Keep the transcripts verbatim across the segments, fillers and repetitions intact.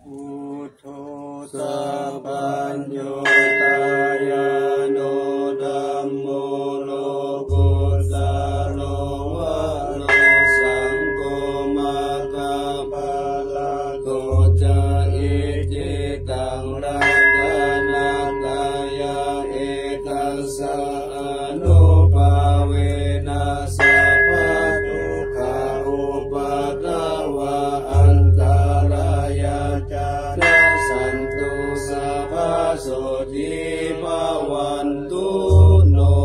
Buddho sabbaññutañāṇo dhammo lokuttaro varo saṅgho maggaphalaṭṭho ca icchitaṃ ratanattayā ekassa ānubhāvena sabbadukkhā upaddavā antarāyā ca nassantu sabbasotthī bhavantu no.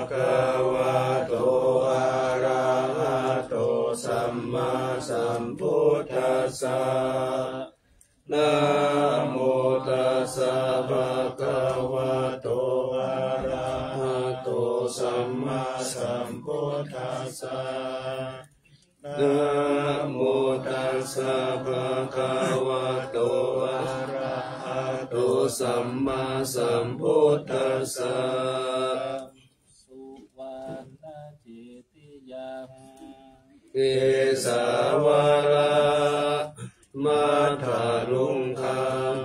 Bhagavato arahato sammāsambuddhassa. Namo tassa bhagavato arahato sammāsambuddhassa. Namo tassa bhagavato arahato sammāsambuddhassa. Suvaṇṇacittiyaṃ kesavālamāthaluṅgaṃ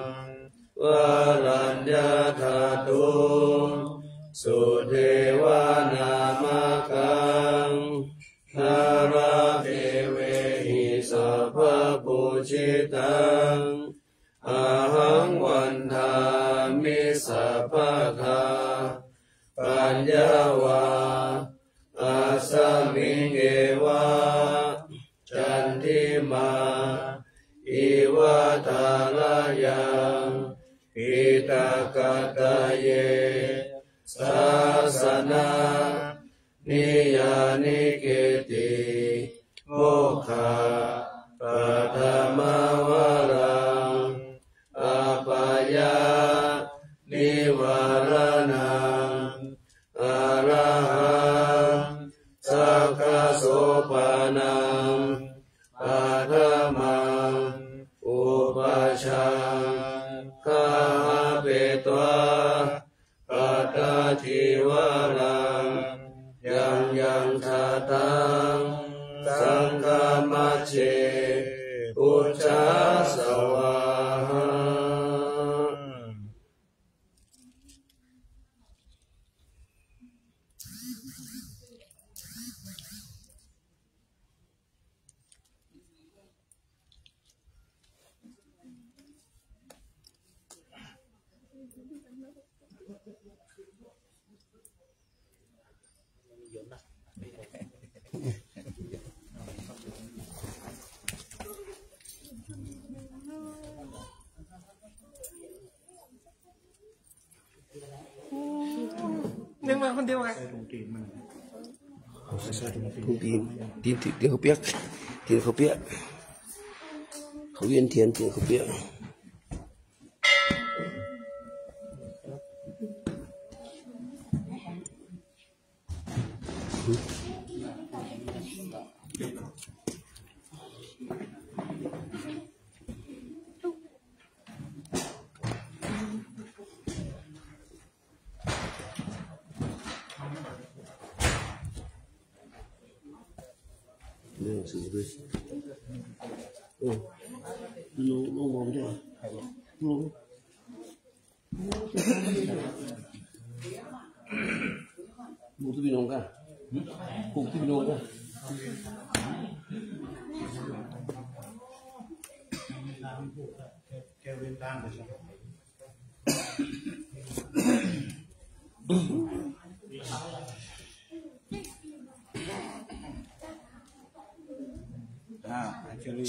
varaññadhātuṃ sudevanāmakaṃ nāḷāgiriṃ sabbaṃ pūjitaṃ ahaṃ vandāmi sabbadā. Paññāvā asmiṃ eva candimā iva thārāya, hitakataye sāsana niyanike ti mokkhapathama varaṃ apāyanivāraṇaṃ arahaṃ sakkasopaṇaṃ paṭhamaṃ upajjhayaṃ gahapetvā pattacīvaraṃ yaṃ yaṃ jātaṃ saṅghamajjhe pūjā svāhā. Nâng vào con điều à? Không tin, tin, tin, tin không biết, tin không biết. Không yên thiện, tin không biết. Bukti binongka. Bukti binongka. อ่า อัญชลี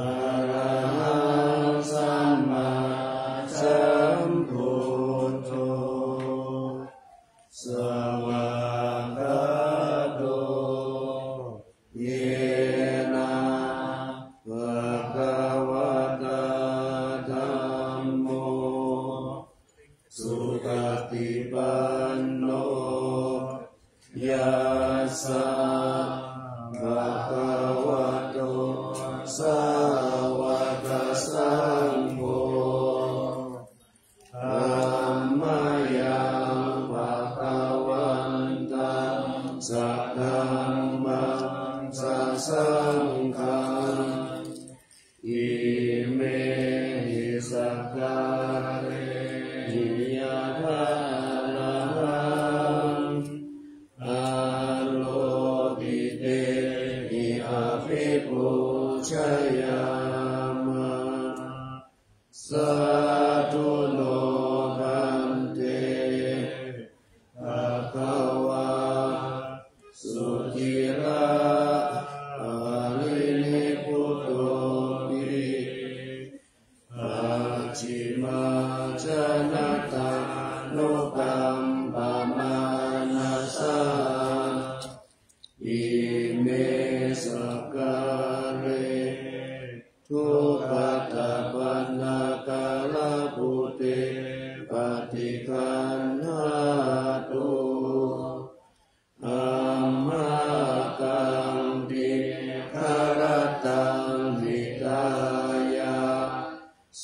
Arahaṃ sammāsambuddho svākkhāto yena bhagavatā dhammo supaṭipanno yassa bhagavato sāvakasaṅgho tammayaṃ bhagavantaṃ sadhammaṃ sasaṅghaṃ imehi sakkārehi yathārahaṃ āropitehi abhipūjayāma. Sādhu no bhante bhagavā suciraparinibbutopi pacchimājanatānukampamānasā ime sakkāre duggatapaṇṇākārabhūte paṭiggaṇhātu amhākaṃ dīgharattaṃ hitāya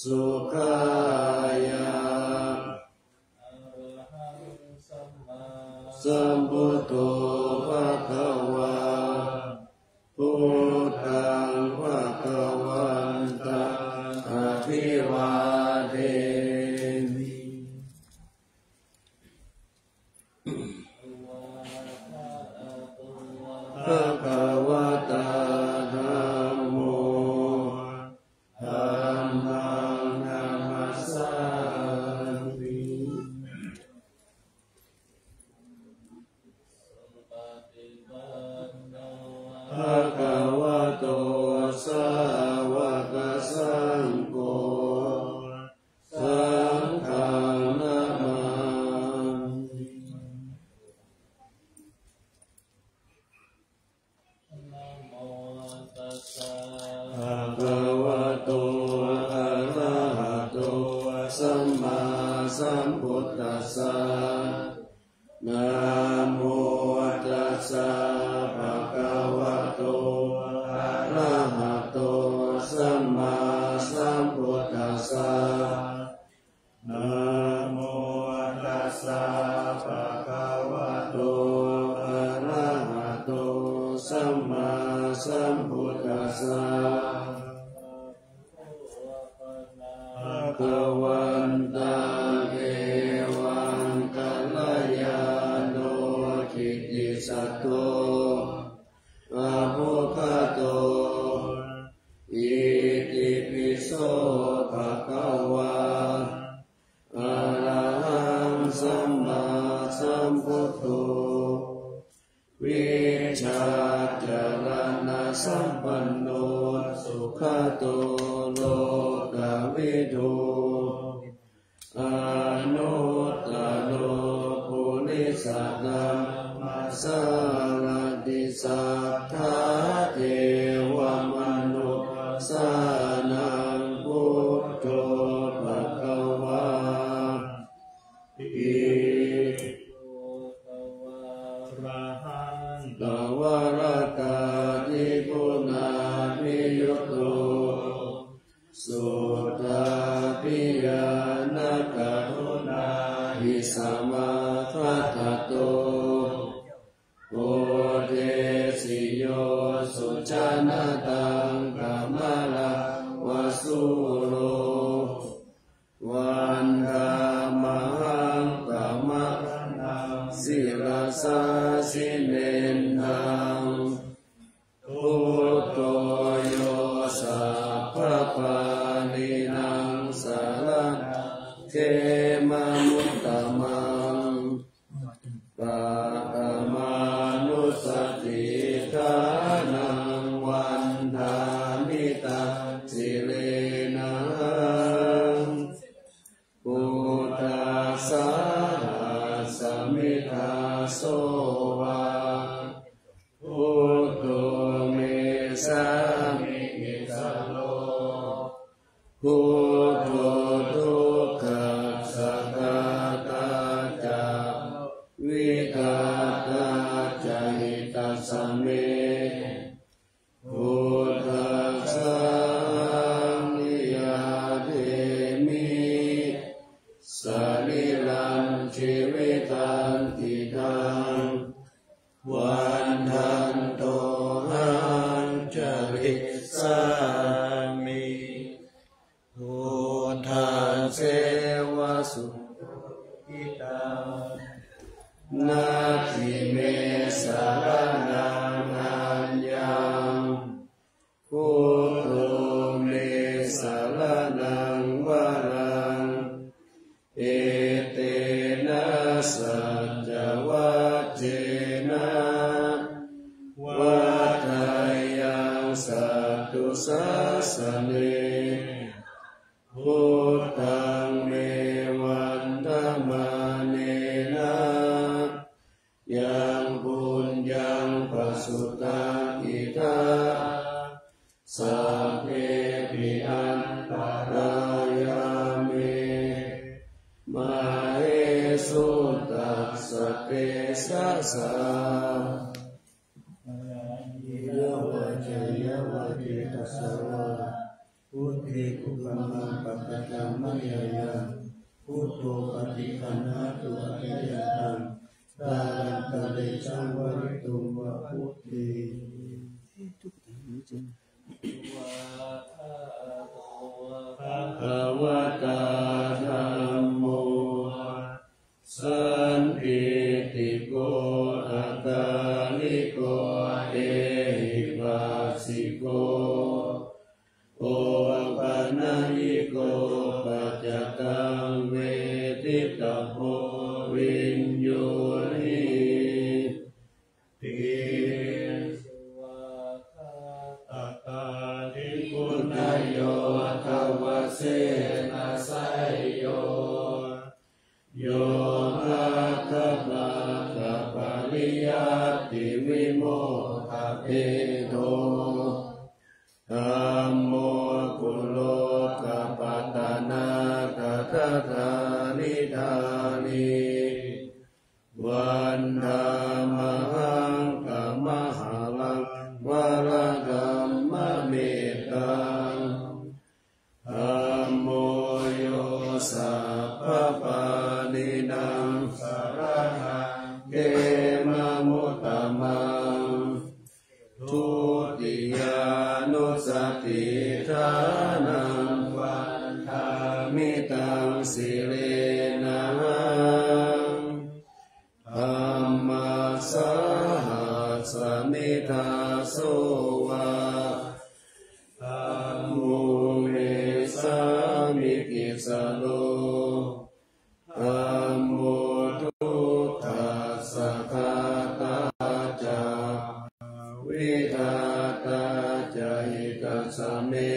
sukhāya. Arahaṃ sammāsambuddho bhagavā buddhaṃ bhagavantaṃ abhivādemi. Bhagavatā dhammo dhammaṃ namassāmi. Bhagavato sāvakasaṅgho saṅghaṃ namāmi. Namo tassa bhagavato arahato sammāsambuddhassa. Namo tassa bhagavato arahato sammāsambuddhassa. Namo tassa bhagavato arahato sammāsambuddhassa. Bhagavantaṃ evaṃ kalyāṇo kittisaddo abbhuggato itipi so bhagavā arahaṃ sammāsambuddho vijjācaraṇasampanno sugato lokavidū anuttaro purisadammasārathi satthā devamanussānaṃ buddho bhagavā ti. Arahantaṃ varatādiguṇābhiyutto sā. Kāyena vācāya va cetasā vā, buddhe kukammaṃ pakataṃ mayā yaṃ, buddho paṭiggaṇhatu accayantaṃ, kālantare saṃvarituṃ va buddhe. Bhagavatā dhammo sandiṭṭhiko akāliko ehipassiko opanayiko paccattaṃ veditabbo viññūhī ti. Svākkhātatādiguṇayogavasena seyyo yogabbhasapariyattivimokkhabhedo dhammo kulokapatanā gadadhāridhārī vandāmahaṃ tamaharaṃ varadhammametaṃ. Dhammo yo sabbapāṇīnaṃ saraṇaṃ khemamuttamaṃ. Dutiyānussatiṭṭhānaṃ vandāmi taṃ sirenahaṃ. Dhammasāhasmi dāso va dhammo me sāmikissaro. Dhammo dukkhassa ghātā ca vidhātā ca hitassa me.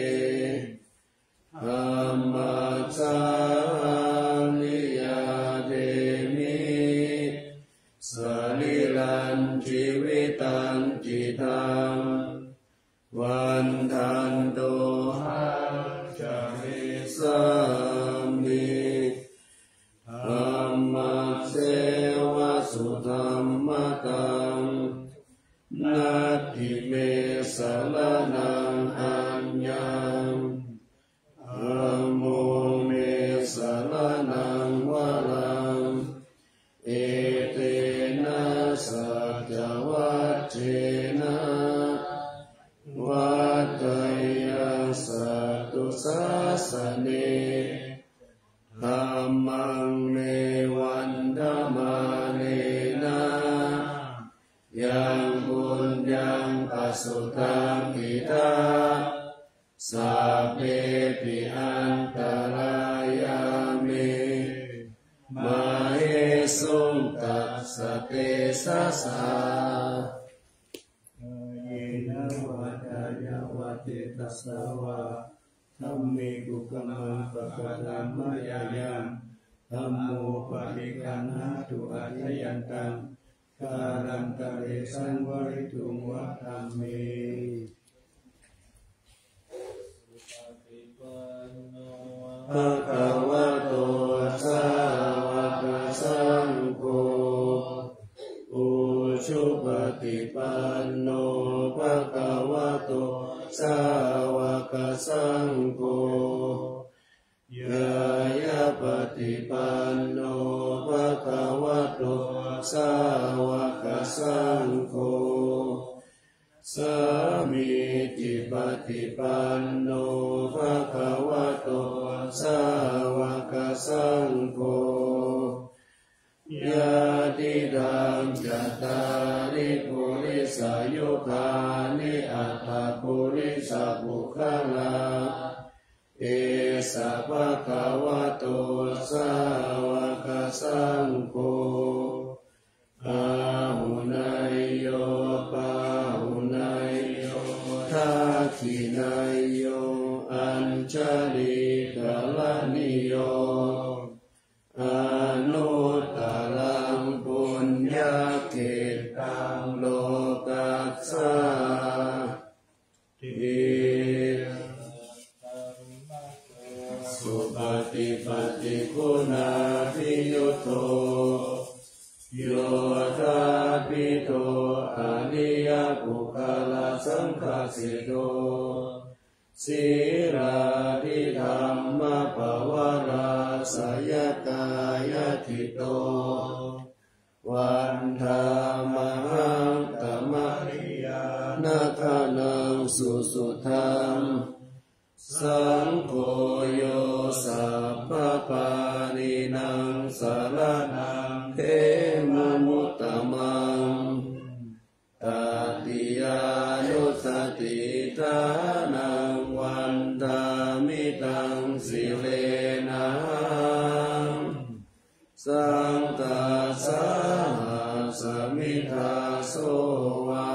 Dhammassāhaṃ niyyādemi sarīrañjīvitañcidaṃ. Vandantohaṃ carissāmi dhammasseva sudhammataṃ. Natthi me saraṇaṃ aññaṃ, dhammo me saraṇaṃ varaṃ. Etena saccavajjena vaḍḍheyyaṃ satthu sāsane. Dhammaṃ me vandamānena yaṃ puññaṃ pasutaṃ idha, sabbepi antarāyā me māhesuṃ tassa tejasā. Kāyena vācāya va cetasā vā, dhamme kukammaṃ pakataṃ mayā yaṃ, dhammo paṭiggaṇhatu accayantaṃ, kālantare saṃvarituṃ va dhamme. Bhagavato sāvakasaṅgho, ujupaṭipanno bhagavato sāvakasaṅgho, ñāyapaṭipanno bhagavato sāvakasaṅgho, sāmīcipaṭipanno bhagavato sāvakasaṅgho, yadidaṃ cattāri purisayugāni aṭṭha purisapuggalā, esa bhagavato sāvakasaṅgho, āhuneyyo pāhuneyyo dakkhiṇeyyo añjalikaraṇīyo, anuttaraṃ puññakkhettaṃ lokassā ti. Supaṭipattiguṇābhiyutto Yo thāpito ariyapuggalasaṅghaseṭṭho sīlādidhammapavarāsayakāyacitto vandāmahaṃ tamariyāna gaṇaṃ susuddhaṃ. Saṅgho yo sabbapāṇīnaṃ saraṇaṃ khemamuttamaṃ. Tatiyānussatiṭṭhānaṃ vandāmi taṃ sirenahaṃ. Saṅghassāhasmi dāso va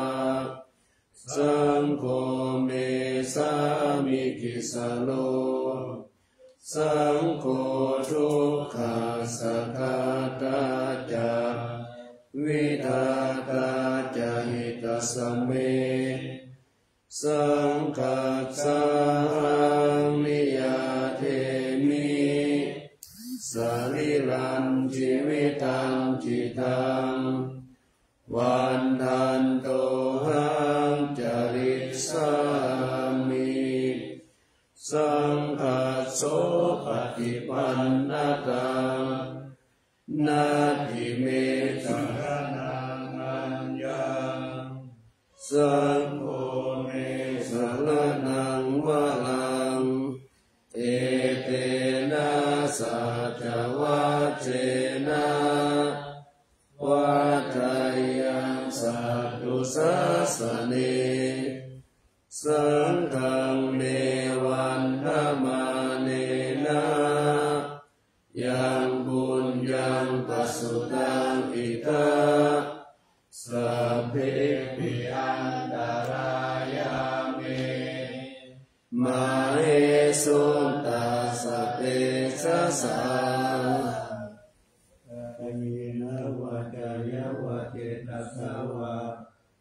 saṅgho me sāmikissaro. Saṅgho dukkhassa ghātā ca vidhātā ca hitassa me. Saṅghassāhaṃ niyyādemi sarīrañjīvitañcidaṃ. Vandantohaṃ carissāmi saṅghassopaṭipannatā. Natthi me saraṇaṃ aññaṃ, saṅgho me saraṇaṃ varaṃ. Etena saccavajjena vaḍḍheyyaṃ satthu sāsane. Saṅghaṃ me vandamānena yaṃ puññaṃ pasutaṃ idha, sabbepi antarāyā me māhesuṃ tassa tejasā. Kāyena vācāya va cetasā vā,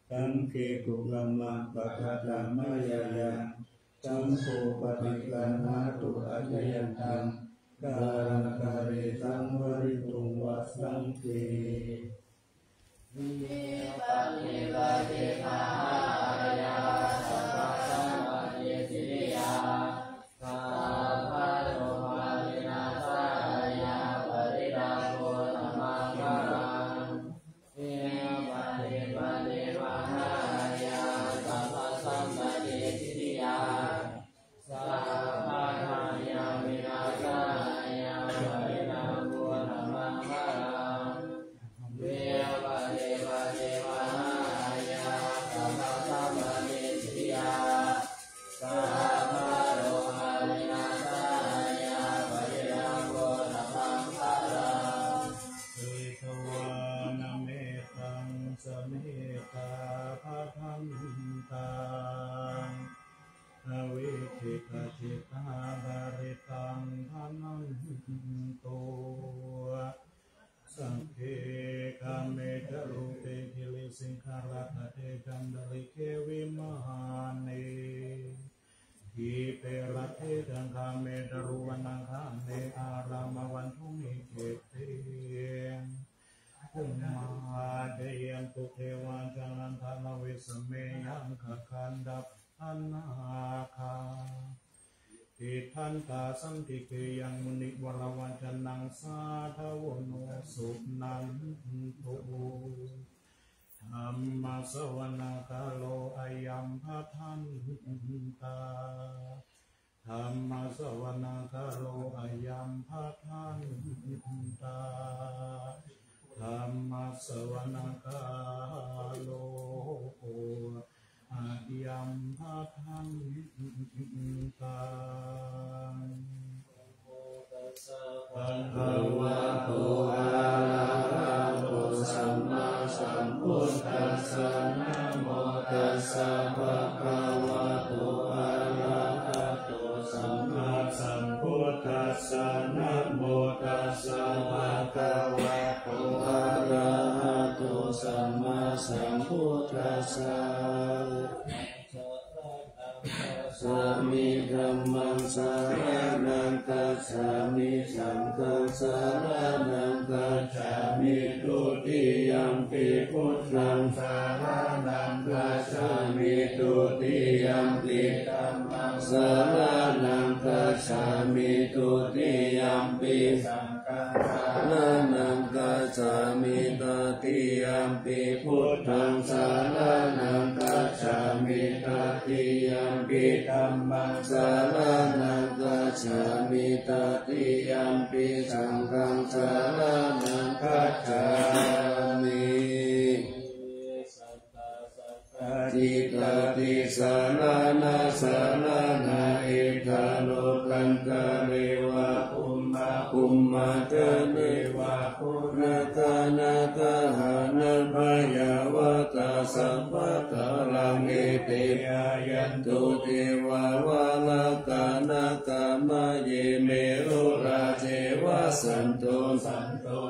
saṅghe kukammaṃ pakataṃ mayā yaṃ, saṅgho paṭiggaṇhatu accayantaṃ, kālantare saṃvarituṃ va saṅghe. Vipattipaṭibāhāya sabbasampattisiddhiyā, sabbarogavināsāya parittaṃ brūtha maṅgalaṃ. Vipattipaṭibāhāya sabbasampattisiddhiyā, sabbabyādhivināsāya parittaṃ brūtha maṅgalaṃ. Vipattipaṭibāhāya sabbasampattisiddhiyā, sabbarogavināsāya parittaṃ brūtha maṅgalaṃ. Tuhitvāna mettaṃ samettā bhadantā, avikkhittacittā parittaṃ bhaṇantu. Sagge kāme ca rūpe girisikharataṭe cantalikkhe vimāne, dīpe raṭṭhe ca gāme taruvanagahane arāmagahane khette, bhummā cāyantu devā jalathalavisame yakkhagandhabbanāgā, tiṭṭhantā santike yaṃ munivaravacanaṃ sādhavo no suṇantu. Dhammassavanakālo ayambhadantā. Dhammassavanakālo ayambhadantā. Dhammassavanakālo ayambhadantā. Bhagavato arahato sammāsambuddhassa. Namo tassa bhagavato arahato sammāsambuddhassa. Namo tassa bhagavato arahato sammāsambuddhassa. Gacchāmi dhammaṃ saraṇaṃ gacchāmi. gacchāmi. Saṅghaṃ saraṇaṃ gacchāmi. Dutiyampi buddhaṃ saraṇaṃ gacchāmi. Dutiyampi dhammaṃ saraṇaṃ gacchāmi. Dutiyampi saṅghaṃ saraṇaṃ gacchāmi. Tatiyampi buddhaṃ saraṇaṃ gacchāmi. Tatiyampi dhammaṃ saraṇaṃ gacchāmi. Tatiyampi saṅghaṃ saraṇaṃ gacchāmi. Cittatisaraṇasaraṇā. Iddha lokantare va bhummā bhummāgaṅge va bhummāgaṇatha nābhayā vatā sabbaṭṭhalaṃ. Ete āyantu devā valakānakā maye merurāje vasanto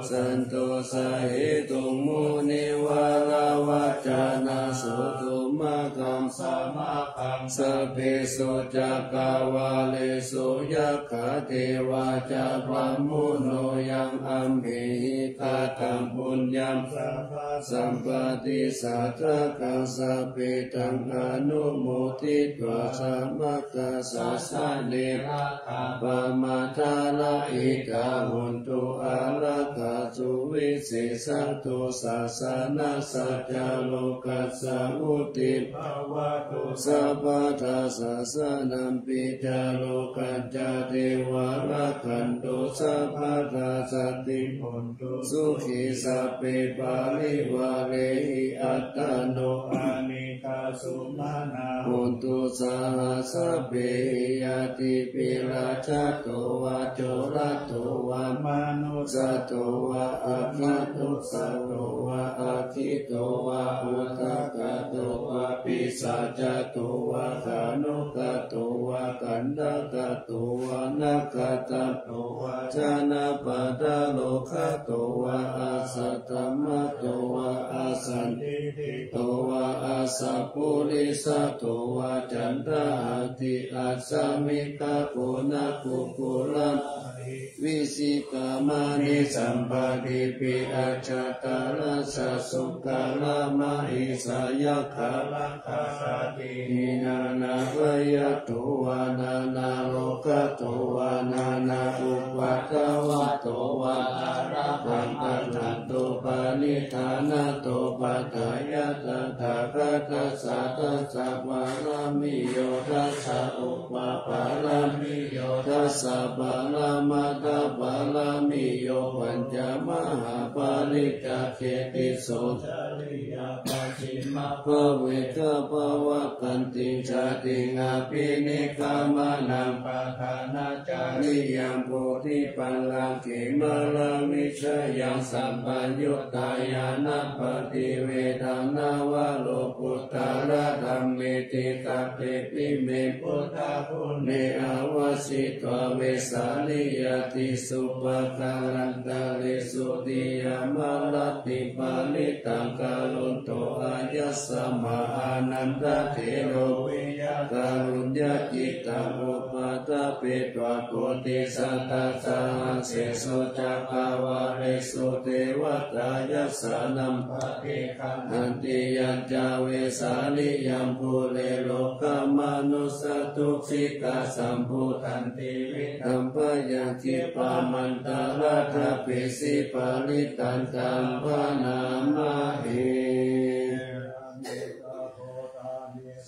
santosahetuṃ munivaravacanaṃ suṇotu mā kamsamaṃ. Sabbesu cakkavāḷesu yakkhā devā ca brahmuno yaṃ amhehi kataṃ puññaṃ sabbasampattisiddhikaṃ sabbe taṃ anumoditvā samak kasāsane rakkhāpamādarahitā hontu ārakkhathu visesato sāsanassa ca lokassa vuḍḍhibhava tu sabbadā. Sāsanampi ca lokañca devā rakkhantu sabbadā sotthī bhavantu sukhī sabbe parivārehi attano anīghā sumanā hontu saha sabbehi ñātibhi. Rājato vā corato vā manussato vā aggātacco vā aggito vā udakato vā pisācato vā khāṇukato vā kaṇṭakato vā nakkhattato vā janapadaroggato vā asaddhammato vā asandiṭṭhito vā asappurisato vā caṇḍahatthi-acchamigagoṇakukkurabalavihī-vicchikamaṇisappadīpī ajātaracchasūkaramahiṃsayakkharakkhasā tiṇṇannābhayato vā nānārogato vā nānāupaddavato vā ārakkhaṃ gaṇhantu paṇidhānato. Paṭṭhāya tathāgatassa dasa pāramiyo dasa upapāramiyo dasa paramatthapāramiyo pañca mahāpariccāge tisso cariyā pacchimabbhave gabbhāvakkantiṃ jātiṃ abhinikkhamanaṃ padhānacariyaṃ bodhipallaṅke māravijayaṃ sampayuttā ñāṇappaṭivedhaṃ navalokuttaradhammeti tathepime buddhaguṇe āvajjitvā vesāliyā tīsu pākārantaresu tiyāmarattiṃ parittaṃ karonto āyasmā ānandatthero viya kāruññacittaṃ upaṭṭhapetvā koṭisatasahassesu cakkavāḷesu devatā yassāṇaṃ paṭiggaṇhanti yañca vesāliyaṃ pure rogāmanussadubbhikkhasambhūtantividhaṃ bhayaṃ khippam antaradhāpesi parittaṃ taṃ bhaṇāma he.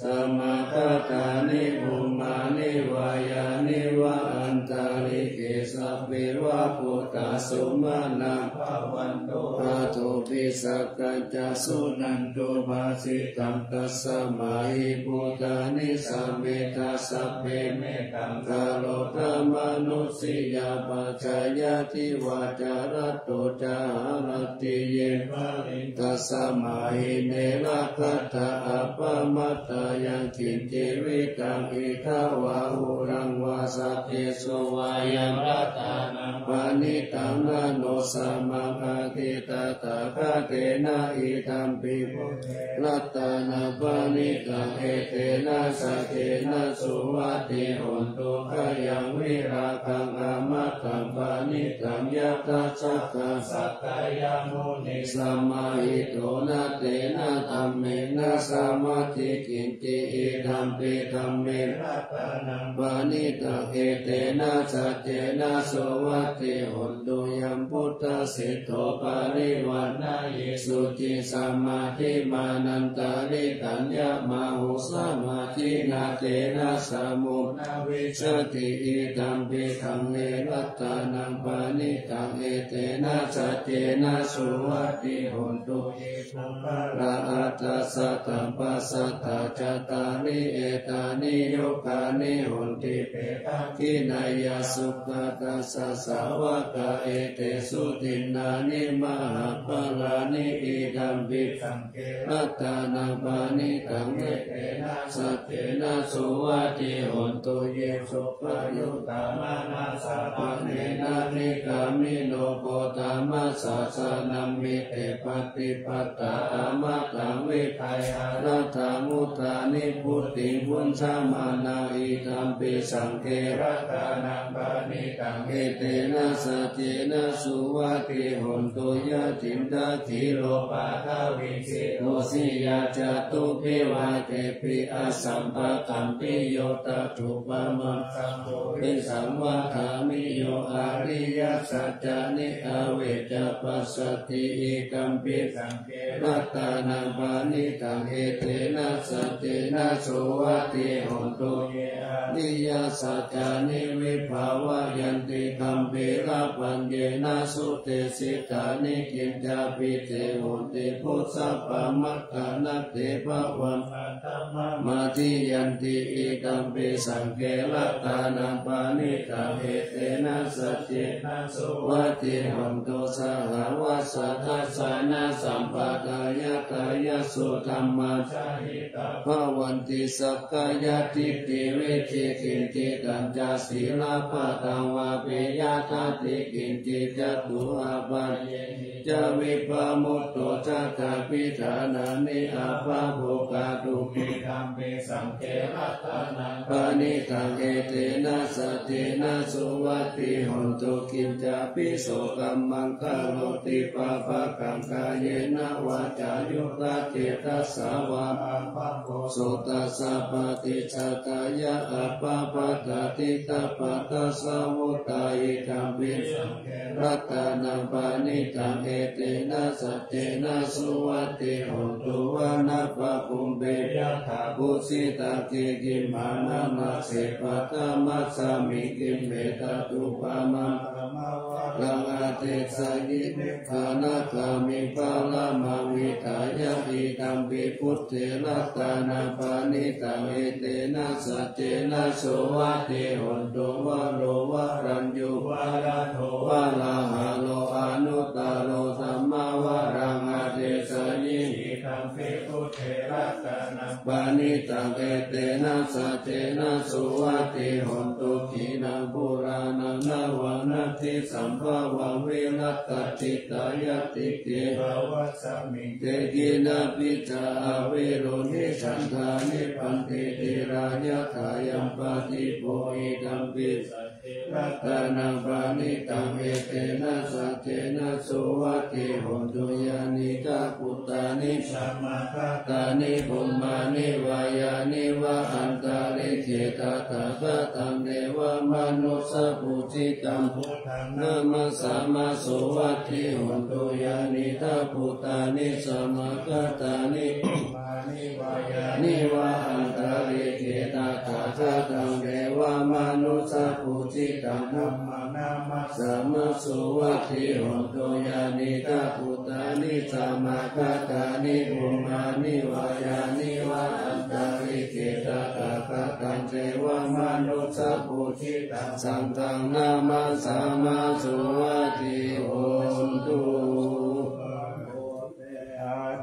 Samāgatāni bhummāni vā yāni va antalikkhe sabbe va bhūtā sumanā bhavantu athopi sakkacca suṇantu bhāsitaṃ. Tasmā hi bhūtā nisāmetha sabbe mettaṃ karotha mānusiyā pajāya divā ca ratto ca haranti ye baliṃ tasmā hi ne rakkhatha appamattā. Yaṅkiñci vittaṃ idha vā huraṃ vā saggesu vā yaṃ ratanaṃ paṇītaṃ, na no samaṃ atthi tathāgatena, idampi buddhe ratanaṃ paṇītaṃ, etena saccena suvatthi hotu. Khayaṃ virāgaṃ amataṃ paṇītaṃ, yadajjhagā sakyamunī samāhito, na tena dhammena samatthi kiñci, idampi dhamme ratanaṃ paṇītaṃ, etena saccena suvatthi hotu. Yambuddhaseṭṭho parivaṇṇayī suciṃ, samādhimānantarikaññamāhu, samādhinā tena samo na vijjati, idampi dhamme ratanaṃ paṇītaṃ, etena saccena suvatthi hotu. Ye puggalā aṭṭha sataṃ pasatthā, cattāri etāni yugāni honti, peṭṭhakkhīṇayyā sugatassa sāvakā, etesu dinnāni mahapphalāni, idampi saṅghe ratanaṃ paṇītaṃ, etena saccena suvatthi hotu. Ye suppayuttā manasā daḷhena, nikkāmino gotamasāsanamhi, te pattipattā amataṃ vigayha, laddhā mudhā nibbutiṃ bhuñjamānā, idampi saṅghe ratanaṃ paṇītaṃ, etena saccena suvatthi hotu. Yathindakhīlo paṭhaviṃ sito siyā, catubbhi vātebhi asambādhaṃ, piyo tathūpamaṃ sambodhisaṃ vadāmi, yo ariyasaccāni avecca passati, idampi saṅghe ratanaṃ paṇītaṃ, etena saccena suvatthi hotu. Ye ariyasaccāni vibhāvayanti, gambhīrapaññena sudesitāni, kiñcāpi te honti bhusappamattā, na te bhavaṃ aṭṭhamamādiyanti, idampi saṅghe ratanaṃ paṇītaṃ, etena saccena suvatthi hotu. Sahāvassa dassanasampadāya, tayassu dhammā jahitā bhavanti, sakkāyadiṭṭhi vicikicchitañca, sīlabbataṃ vāpeyya natthi kiñci, catūhapāyehi ca vippamutto, cattāpi dānāni abhabbo kātuṃ, idampi saṅghe ratanaṃ paṇītaṃ, etena saccena suvatthi hotu. Kiñcāpi so kammaṃ karoti pāpakaṃ, kāyena vācāyuda cetasā vā, abhabbo so tassa paṭicchadāya, abhabbatā diṭṭhapadassa vuttā, idampi saṅghe ratanaṃ paṇītaṃ, etena saccena suvatthi hotu. Vanappagumbe yathā phussitagge, gimhānamāse paṭhamasmiṃ gimhe, tathūpamaṃ dhammavaraṃ adesayi, nibbānagāmiṃ paramaṃ vidhāya, idampi buddhe ratanaṃ paṇītaṃ, etena saccena suvatthi hotu. Varo varaññū varado varāharo, anuttaro dhammavaraṃ adesayi, idampi buddhe ratanaṃ paṇītaṃ, etena saccena suvatthi hotu. Khīṇaṃ purāṇaṃ navaṃ natthi sambhavaṃ, virattacittāyatike bhavasmiṃ, te khīṇabījā avirūḷhichandā, nibbanti dhīrā yathāyampadīpo, idampi saṅghe ratanaṃ paṇītaṃ, etena saccena suvatthi hotu. Yānīdha bhūtāni samāgatāni, bhummāni vā yāni va antalikkhe, tathāgataṃ devamanussapūjitaṃ, buddhaṃ namassāma suvatthi hotu. Yānīdha bhūtāni samāgatāni, bhummāni vā yāni va antalikkhe, tathāgataṃ devamanussapūjitaṃ, dhammaṃ namassāma suvatthi hotu. Yānīdha bhūtāni samāgatāni, bhummāni vā yāni va antalikkhe, tathāgataṃ devamanussapūjitaṃ, saṅghaṃ namassāma suvatthi hotu.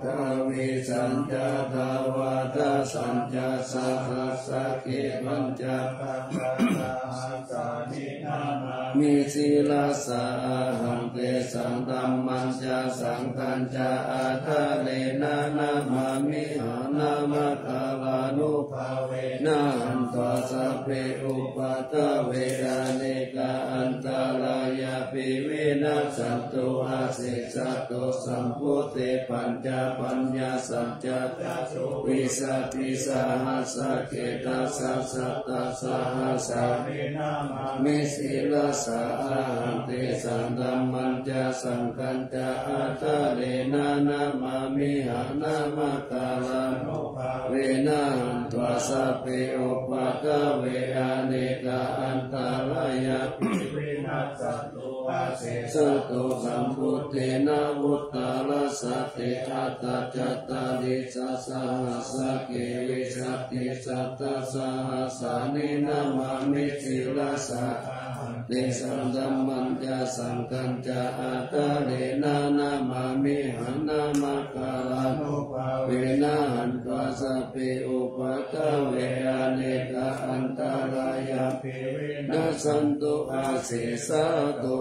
Aṭṭhavīsañca dvādasañca sahassake, pañcasatasahassāni nāmā mi sirasā ahaṃ, tesaṃ dhammañca saṅghañca ādarena namāmihaṃ. Namakārānubhāvena hantvā sabbe upaddave, anekā antarāyāpi vinassantu asesato. Sambuddhe pañcapaññāsañca catuvīsatisahassake, dasasatasahassāni namāmi sirasā ahaṃ, tesaṃ dhammañca saṅghañca ādarena namāmihaṃ. Namakārānubhāvena hantvā sabbe upaddave, anekā antarāyāpi vinassantu asesato. Sambuddhe navuttarasate aṭṭhacattāḷīsasahassake, vīsatisatasahassāni namāmi sirasā ahaṃ, tesaṃ dhammañca saṅghañca ādarena namāmihaṃ. Namakārānubhāvena hantvā sabbe upaddave, anekā antarāyāpi vinassantu asesato.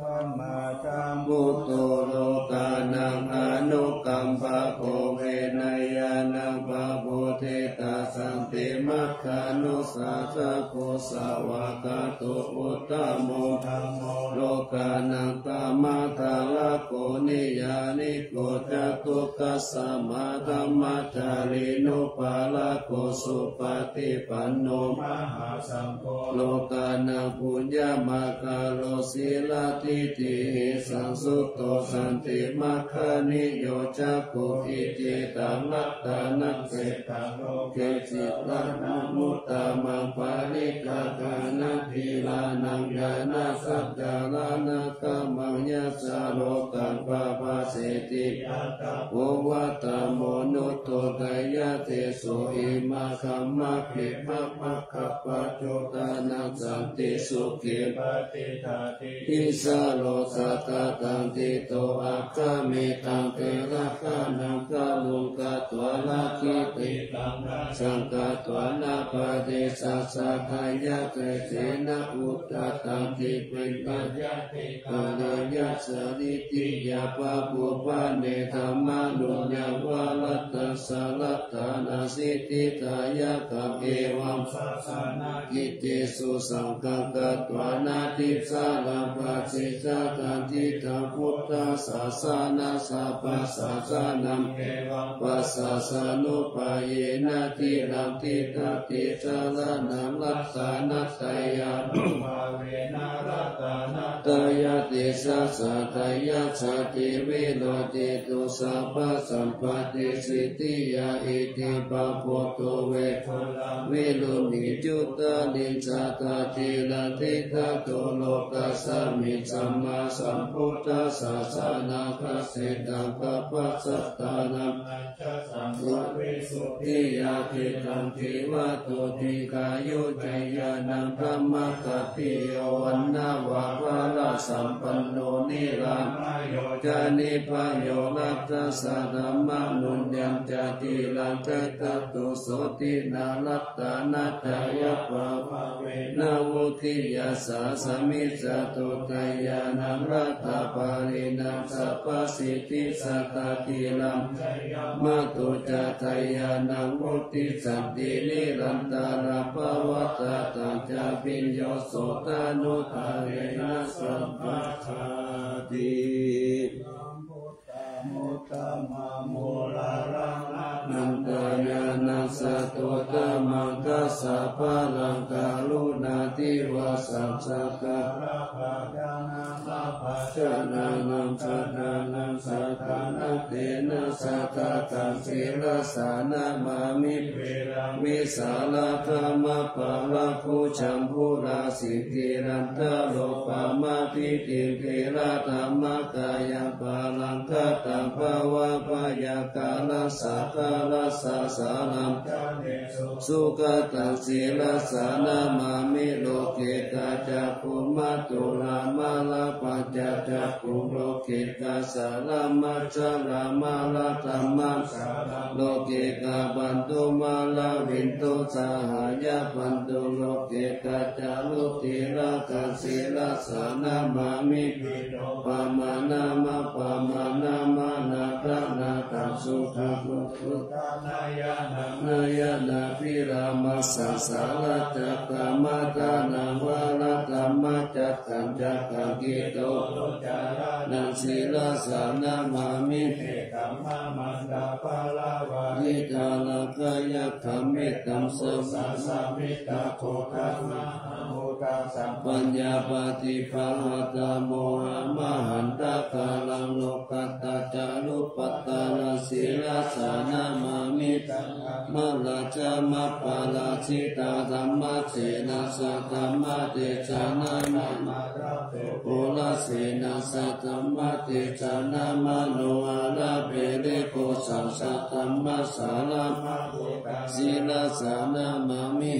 Samāsambuddho lokānaṃ anukampako, venayyānaṃ pamoditā, santimagganussādako, svākkhāto uttamo dhammo, lokānaṃ dhammadharako, niyyāniko ca dukkhassa, mahābrahmacārīnupādako, supati panno mahāsaṅgho, lokānaṃ puññamakālo, sīladiṭṭhihi saṅsutto, santimagganiyojago, icchitaṃ ratanaṃ sīlaṃ, loke saraṇamuttamaṃ, parittaṃ ānandirānaṃ, ñāṇasaccharaṇakkhamā, yassa lokaṃ pabhāseti, atha kho vata monudo, tayajjhiso imaṃ dhammaṃ, khemamakkhapajotanaṃ, santi sukhe patiṭṭhāsi, issaro sattā taṃ ṭhito, akametaṃ theragānaṃ, garuṃ katvāna, girigaṅgā saṅkatvāna, padesajātā yatesena, udataṃ khippena, yati karāya saritiyā, pāpūpanedhammānuññāva, laddhassa laddhanā, siddhi dāyakaṃ, evaṃ sāsanakirtiṃ, susaṅghaṃ katvāna, tisaraṃ pasījataṃ, ṭhitaṃ buddhasāsanassa, pasāsanaṃ, evaṃ pasāsanūpāyena, tiṇṇaṃ tiṇṇaṃ tisaraṇaṃ, ratanattayānubhāvena, ratanattayatejasā, tayajjhati virocetu, sabbasampattisiddhiyā, iti pāpūtu vegū ḷaṃ, virūḷhicudariṃ, sattaciraṃ tiṭṭhatu, lokasmiṃ, sammāsambuddhassa, sāsanaṃ, dassetaṃ, gabbhasāsanaṃ, ajjhattaṃ, sārīsubhiyā, diṭṭhaṃ, jīvito, dīghāyu ca, ñāṇaṃ, brahmaṃ, khattiyo, vaṇṇaṃ, va, balā, sampanno, nirāmayo ca, nipāyo, laddhassa, dhammanuññañca, ciraṃ, tiṭṭhatu, sotthinā, ratanattayabhāvena, vuḍḍhiyā, saha, samijjhatu, jayānaṃ, rattabaliṃ, sabbasiddhi, satthā, ciraṃ, jayamaṅgale, ca, jayānaṃ, vuḍḍhī, santi, nirantaraṃ, pavattataṃ, ca, bhiyyo, sotthanuddharena, sabbadāti. Uttamaṃ uḷārānaṃ, anantañāṇaṃ, satuttamaṃ, dasabalaṃ, karuṇādivasam, sakkāra bhājanānaṃ, sadānaṃ, sadānattayena, sādhattaṃ, sirasā, namāmi, viraṃ, visālakamabhālaṃ, bhujambu rasiṃ, tirattarūpam abhitiṃ, thera dhamma kāyabalaṃ, kataṃ bhava bhayakaraṃ, sakkarajjhāsaraṃ, sukhataṃ, sirasā, namāmi, loke, ka cakkhumā tulā mārā pañcacakkhuṃ, lokekā saramajalamārā dhammasāraṃ, lokekā bandhumāravindu sahāya bandhuṃ, lokekā ca luddhirājaṃ sirasā namāmi. Pamāṇamapamāṇamanāganāgaṃ suddhaṃ suddhā nayanābhiramassa sāracakkhamathānaṃ varaṃ dhammacakkaṃ cakkaṃ kito sirasā namāmi. Iddhārakkhayakkhaṃ mettasuttakaṃ paññāpadīpahatthamukhamahaṇḍakāraṃ lokuttacārūpaṭṭhānaṃ sirasā namāmi. Dhammarājamapparājitā dhammasena saddhammatejanā mārā purusena saddhammatejanā manoharāpe rikkhusā saddhammasāraṃ sirasā namāmi.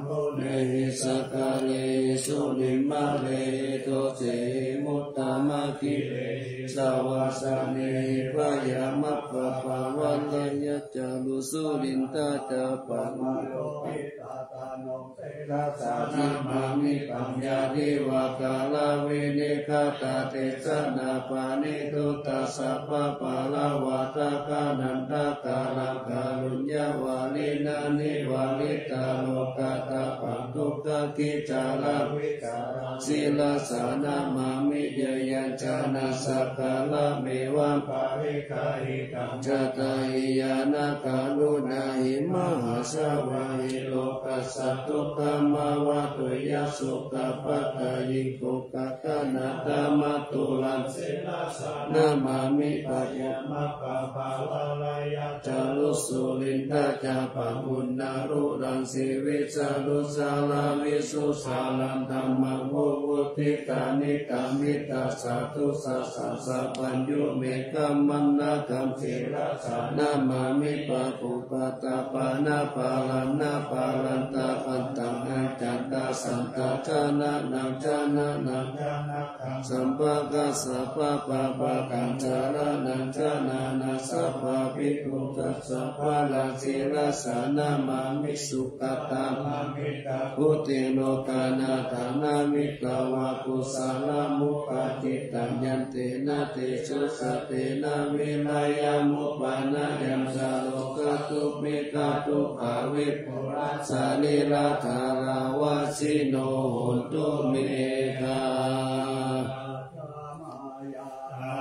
Pūrehi sakkārehi sūnimārehi dhosehi muttamakkhilehi savāsanehi byāmappabhāvaye. Yaccālu sulindhā ca pāga namāmi paññādivā kālā vinegata desanā paṇīto tassa pāpālavātakā nandakāraṃ kāruññavāriṇaṃ nivārītā lokatāpaṃ dukkhābhicārā sirasā namāmi. Yayañca nassakarameva pariggāhitaṃ chattariyanakaruṇāhi mahāsavāhi lokassa dukkhamāvatu yasukapatayi kukkakanatthamaturaṃ namāmi byāmappabhāvaye. Yaccālu sulindhā ca pāga uṇṇārūraṃ sivīsaruccharaṃ visuddhāraṃ dhammaṃ vivuttikanikkhamitasādhu sassabhaññū meghamānakaṃ sirasā namāmi. Pāguptapāṇapālaṇapālantapantaṃ accantasantācananaṃ jananaṃ janaka sampākasapāpakañcaraṇaṃ janānāsapābhipūtasapālaṃ sirasā namāmi. Sugatā bhutiṃ lokānatānamitvā kusalamupāditaṃ yantena tejasā te naṃ virayaṃ upanayantu. Rogā dukkhā dobbhā vipulā sarīrā dāraṃ vajjino hontu me.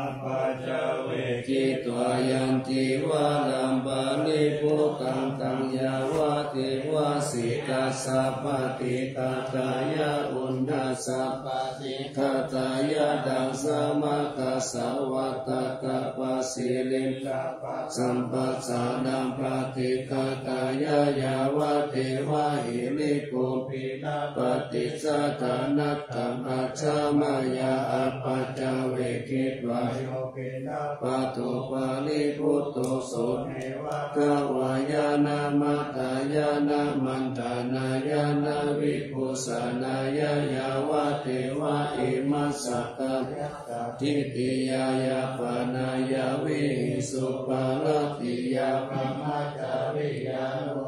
Apaccavekkhitvā yaṃ cīvaraṃ paribhogaṃ taṃ yāvadeva sītassa paṭighātāya uṇhassa paṭighātāya ḍaṃsamakasavātātapasiriṃsapasamphassānaṃ paṭighātāya yāvadeva hirikopinapaṭi sādanatthaṃ ajja mayā apaccavekkhitvā yo piṇḍapāto paribhutto so neva davāya na madāya na maṇḍanāya na vibhūsanāya yāvadeva imassa kāyassa ṭhitiyā yāpanāya vihiṃsuparatiyā brahmacariyānu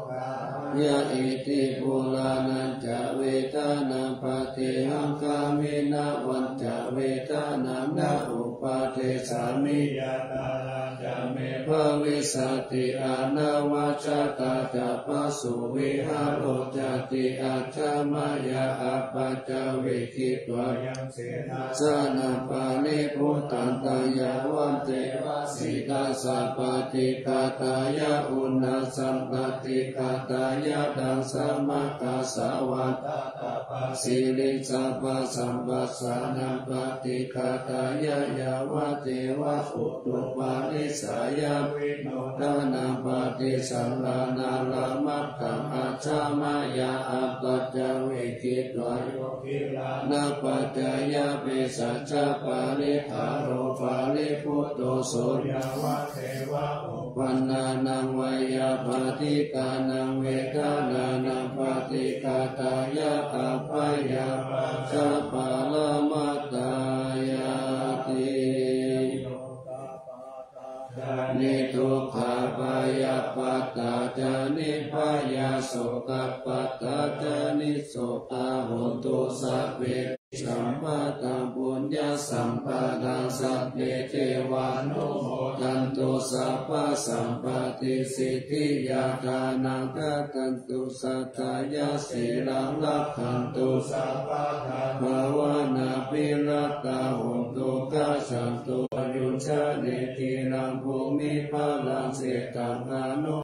ya iti purāṇañca vedanaṃ paṭihaṅkhāmi navañca vedanaṃ na uppādessāmi yathāladdha me bhavissati anavajjatā ca phāsuvihāro cāti. Ajja mayā apaccavekkhitvā yaṃ senāsanaṃ paribhuttaṃ taṃ yāvadeva sītassa paṭighātāya uṇhassa paṭighātāya ḍaṃsamakasavātātapasiriṃsapasamphassānaṃ paṭighātāya yāvadeva utuparissayavinodanaṃ paṭisallānārāmatthaṃ ajja mayā apaccavekkhitvā yo gilānapaccayabhesajjaparikkhāro paribhutto so yāvadeva uppannānaṃ veyyābādhikānaṃ veda Janānaṃ paṭighātāya abyāpajjhaparamatāyāti. Niddukkhapattā ca nibbhayā sokappattā ca nissokā hontu sabbepi. Sambhataṃ puññasampadaṃ sabbe devānumodantu sabbasampattisiddhiyā. Dānaṃ dadantu saddhāya sīlaṃ rakkhantu sabbadā bhāvanābhiratā hontu gacchantu bhuñjane. Khīlaṃ bhūmi balaṃ seṭṭhaṃ anu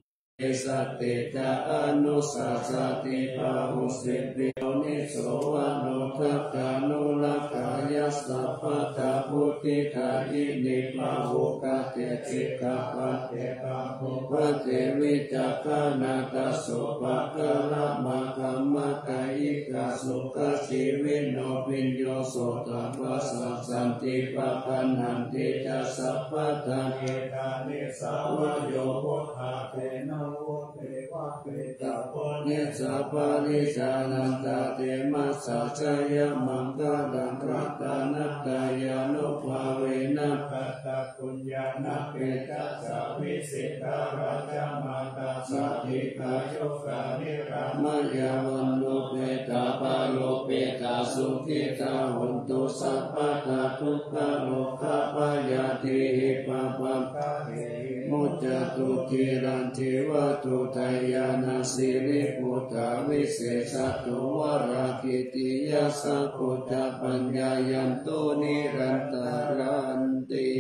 sati ca anussasati bahusīti. Yoniso manodakkhanurakkhāya sabbattha vuḍḍhidāyini pāpūkate sikkhāpade pāpūpade vicakkhaṇā dasupākāramakkhamatā ikā sukhajīvino bhiyyo sotapassa santi paggaṇhanti ca sabbadā. Etāni sabbā yo buddhā te namo te paṭipakkho nissapparijanantā te massa jayamaṅgalaṃ. Ratanattayānubhāvena katapuññānapetāsa visitā rājamātā sādīghāyukā niramāyā vaṇṇupetā balupetā sukhitā hontu sabbadā. Dukkharogabhayā dīhi bhavantabehi muccantu khīlañceva. Duṭṭhajānaṃ sīriputtā visesato varā kitiyā saṅgho ca paññāyanto nirantaranti.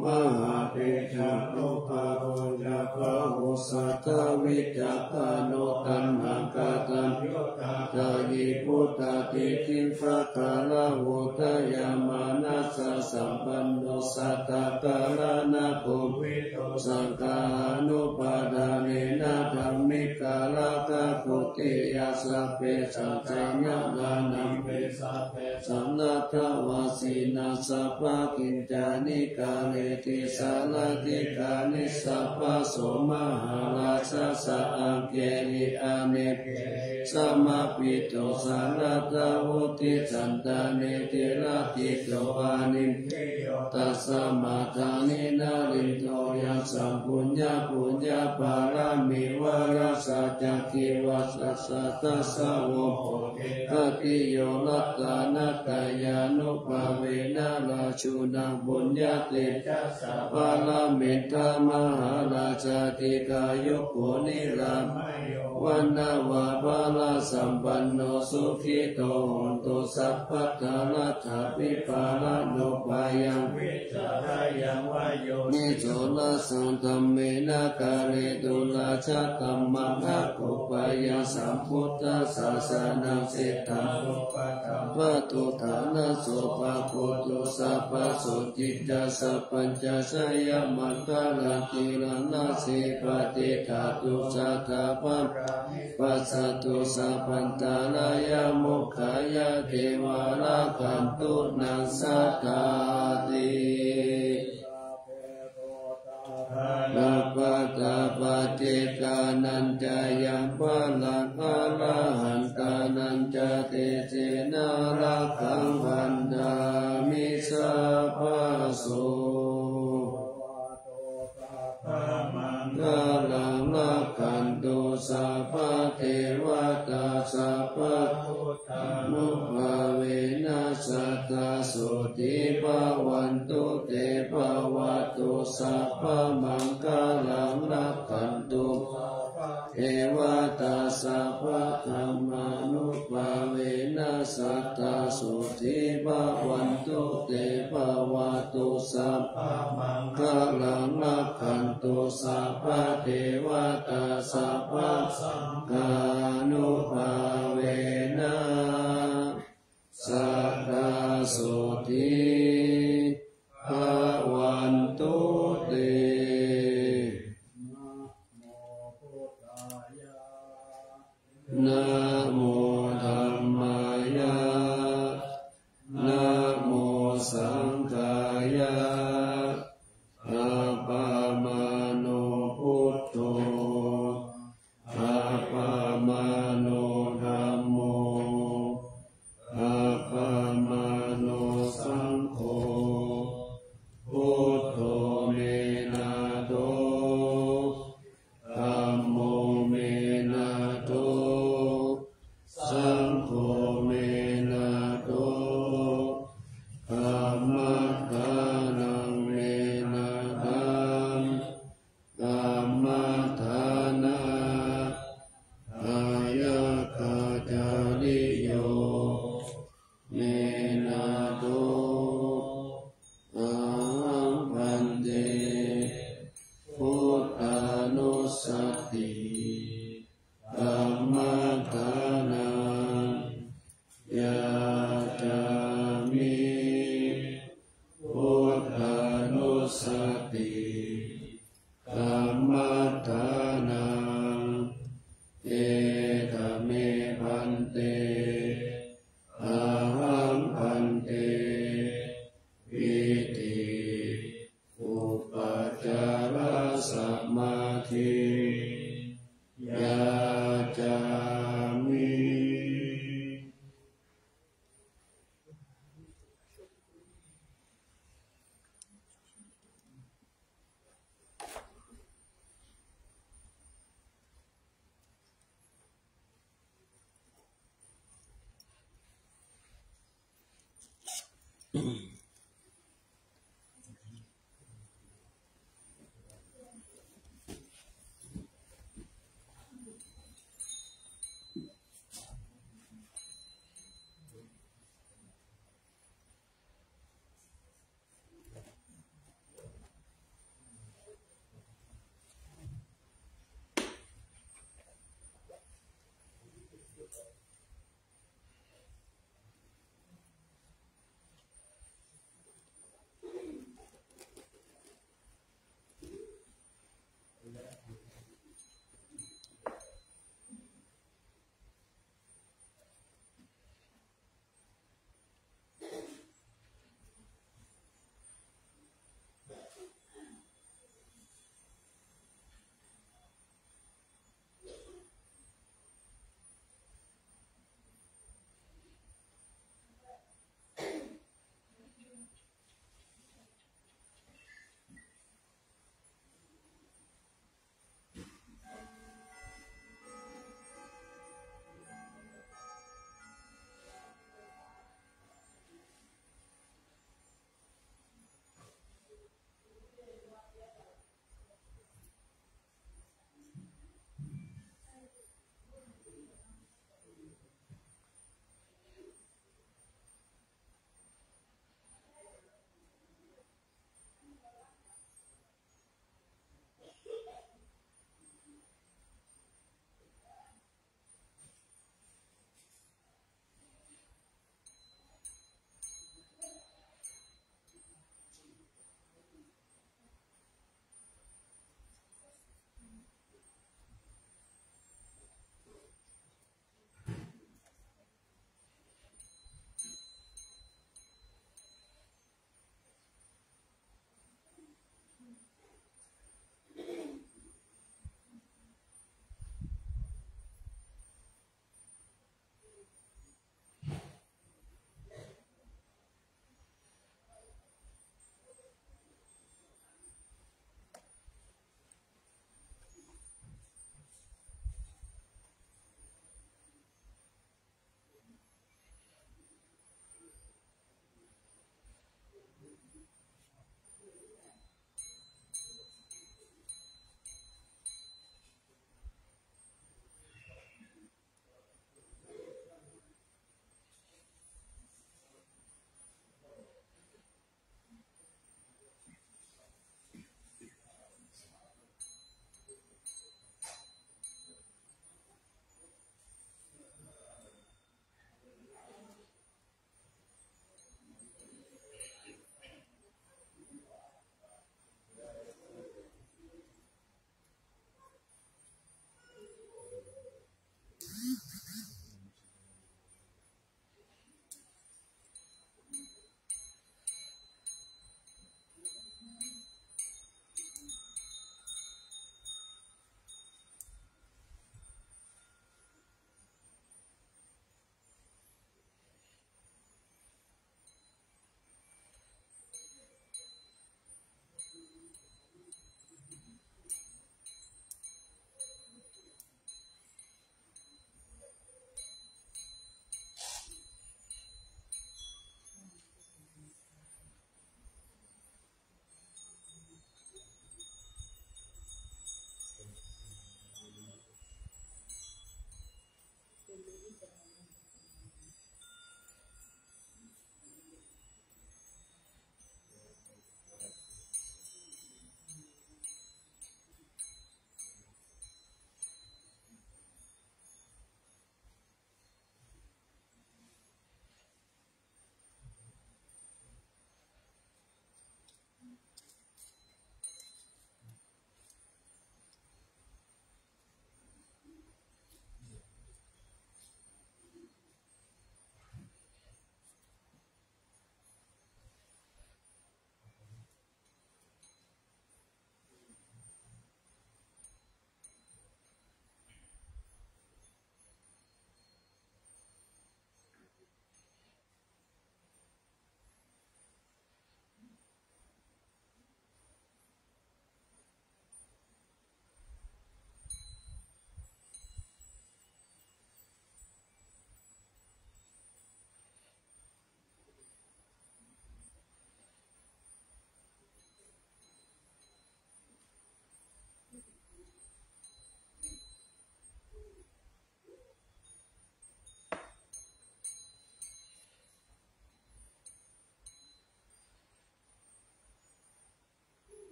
Mahāpejānubhāvo ca bāhuṃ sattha vicakkhaṇo taṇhaṅkaraṃ yuddhadāyī bhūtā diṭṭhiṃ sakkāraṃ udayamānassaṃ sampanno sattha karaṇagovindo saṅghānupādānena dhammikarakkho tiyā sabbesañca narānaṃ saṅghatavasena sabbakiñcāni kareti sārathikāni sabbaso mahārājassa aṅgehi anekehi samāhito sārathā vuḍḍhisantāniti rakkhitvā nibbhiyo tasmā dāni narindo yasaṃ puññapuññapāramī varassa cakkhivassa tassa vo hoti ādiyo ratanattayānubhāvena rājuna puññatejasā paramita mahārājā dīghāyuko nirama vaṇṇappabalasampanno sukhito hotu sabbadā. Laddhābhipālanubhāyaṃ vicarāya vā yoniso yasaṃ dhammena kāretu rājadhammaṃ agguppayaṃ sambuddhasāsanaṃ seṭṭhaṃ supaṭipato ṭhānaso pakkotu sabbaso cicca sabbañca jayamaṅgalaṃ. Khīlaṃ nassi paṭicchātu sadā pāṇi passato sabbantarāyā mokkhaye devā rakkhantu nā sadāti. Sabbapaṭikāranañca yaṃ balaṃ arahantānañca tejena rakkhaṃ bandhāmi sabbaso. Maṅgalaṃ rakkhantu sabbadevatā sabbabuddhānubhāvena sadā sotthī bhavantu te. Bhavatu sabbamaṅgalaṃ rakkhantu sabbadevatā sabbadhammānubhāvena sadā sotthī bhavantu te. Bhavatu sabbamaṅgalaṃ rakkhantu sabbadevatā sabbasaṅghānubhāvena sadā sotthī bhavantu te. Namo dhammāya. Namo saṅghāya. Dhammadānā bhāgiyācariyo me nātho. Ahaṃ bhante buddhānussati dhammadānaṃ yācāmi. Buddhānussati dhammadānaṃ. Etha me bhante, ahaṃ bhante pīti upācārasamādhi yācāmi.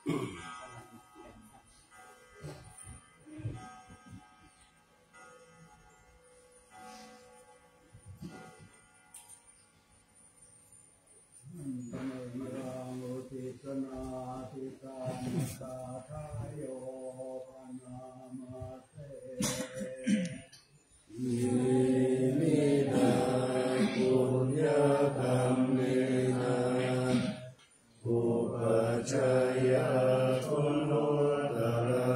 Mayaṃ uddissanādhigaṇasākāyo bhaṇāma se. Iminā puññakammena upajjhāyā guṇuttarā,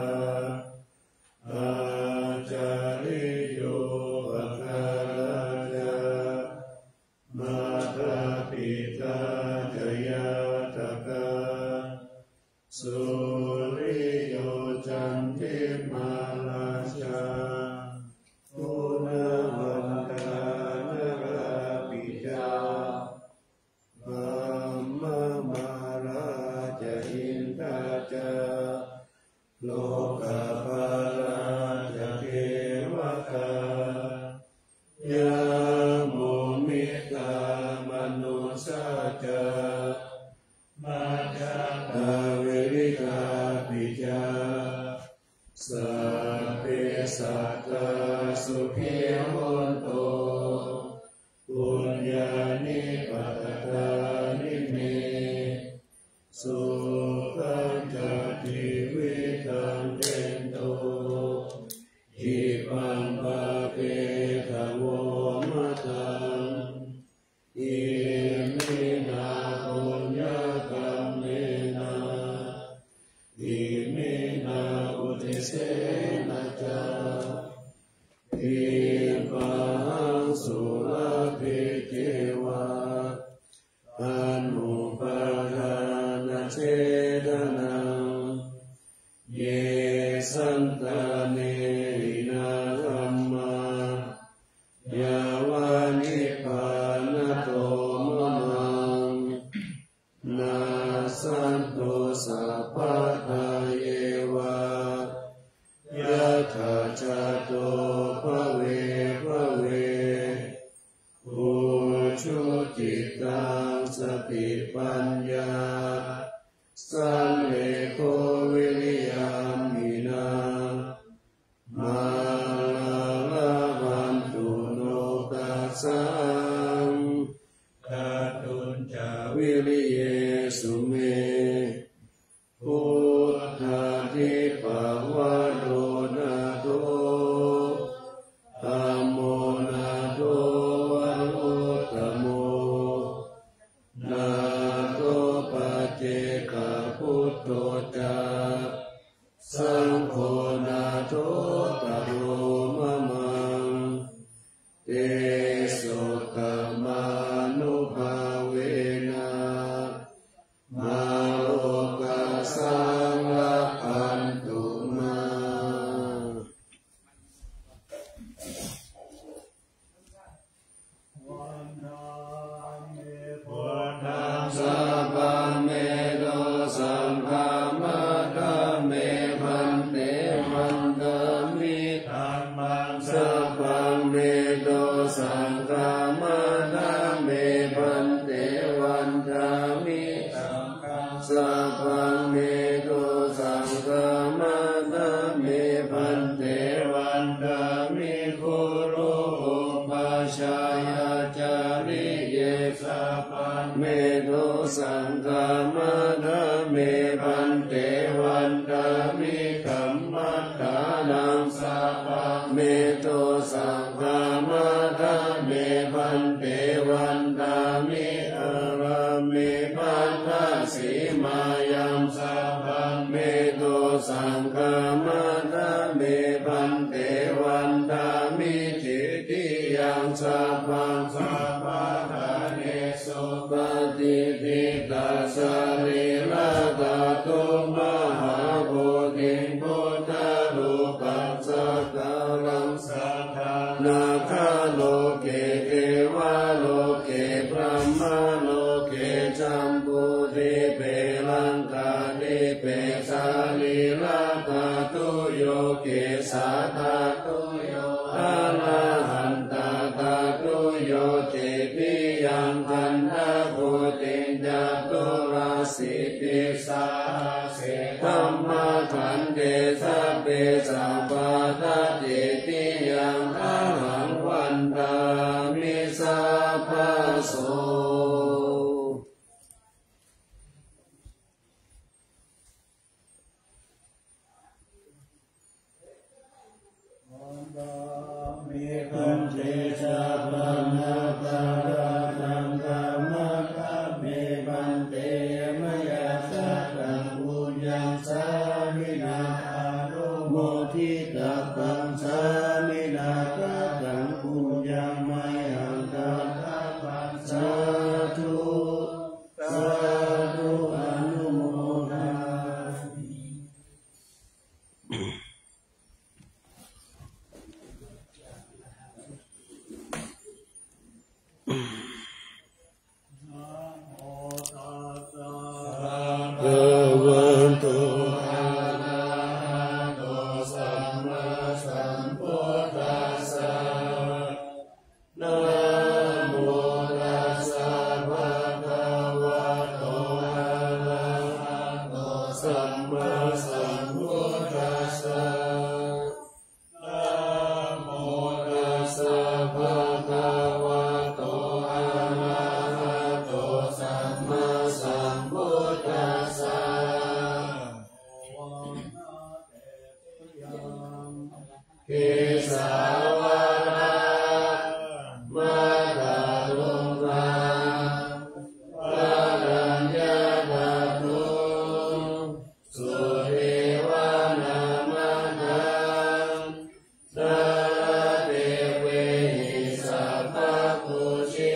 ācariyūpakārā ca mātā pitā ca ñātakā, suriyo candimā rājā, guṇavantā narāpi ca, brahmamārā ca indā ca, lokapālā ca devatā, yamo mittā manussā ca, majjhattā verikāpi ca, sabbe sattā sukhī hontu, puññāni pakatāni me, sukhañca tividhaṃ dentu, khippaṃ pāpetha vomataṃ. Iminā puññakammena, iminā uddisena ca, khippāhaṃ sulabhe ceva, anupādānachedanaṃ. Ye santāne hinā dhammā, yāva nibbānato mamaṃ, nassantu sabbadā yeva, yattha jāto bhave bhave. Ujucittaṃ satipaññā, sallekho viriyamhinā, mārā labhantu nokāsaṃ, kātuñca viriyesu me. Buddhādhipavaro nātho, dhammo nātho varuttamo, nātho paccekabuddho ca, saṅgho nāthottaro mamaṃ. Tesottamānubhāvena, mārokāsaṃ labhantu mā. Vandāmi buddhaṃ, sabbaṃ me dosaṃ khamatha me bhante. Vandāmi dhammaṃ, sabbaṃ me dosaṃ khamatha me bhante. Vandāmi saṅghaṃ, sabbaṃ me dosaṃ khamatha me bhante. Vandāmi guru upajjhāyācariye, sabbaṃ me dosaṃ khamatha me bhante. Vandāmi kammaṭṭhānaṃ, sabbaṃ me dosaṃ khamatha me bhante. Vandāmi ārāme baddhasīmāyaṃ, sabbaṃ me dosaṃ khamatha me bhante. Vandāmi titiyaṃ, sabbaṃ sabbaṭṭhāne su patiṭṭhitā sarīradhātu mahābodhiṃ buddharūpaṃ sakkāraṃ sadā nāgaloke devaloke brahmaloke jambudīpe laṅkādīpe sarīradhātuyo kesā dhātuyo arahantā dhātuyo titiyaṃ gandhagotiṃ caturāsītisahassaṃ sabbe sabbā tatiyaṃ ahaṃ vandāmi sabbaso. Bhante sabbaṃ aparādhaṃ khamatha me bhante, mayā kataṃ puññaṃ sāminā anumoditabbaṃ, sāminā kataṃ puññaṃ mayhaṃ dātabbaṃ, sādhu sādhu anumodāmi. Namo tassa bhagavato arahato sammāsambuddhassa. Namo tassa bhagavato arahato sammāsambuddhassa. Namo tassa bhagavato arahato sammāsambuddhassa. Kesā vācā maddha tuṅgā varaññā dhātuṃ suddhi vāna maddhaṃ nāḷādevehi sabbakūjitaṃ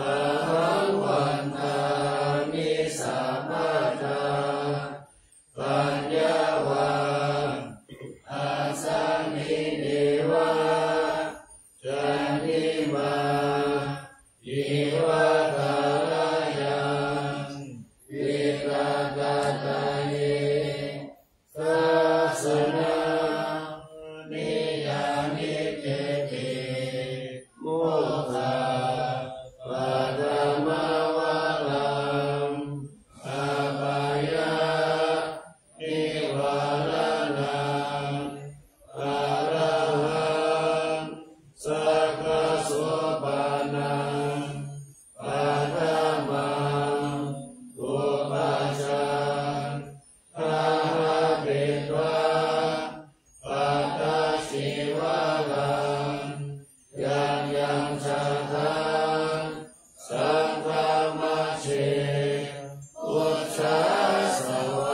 ahaṃ vandāmi sabbadā. Paññā vā asanīneva candimā iva tharayaṃ diṭṭhagadāye. Dasanā niyyānike te mokkhapathama varaṃ appayānivāraṇaṃ arahaṃ sakkasopanam paṭhamam upajjhaṃ ṭhānapetvā pattacīvaram yaṃ yaṃ jātaṃ saṅghamajjhe ujjhāsava.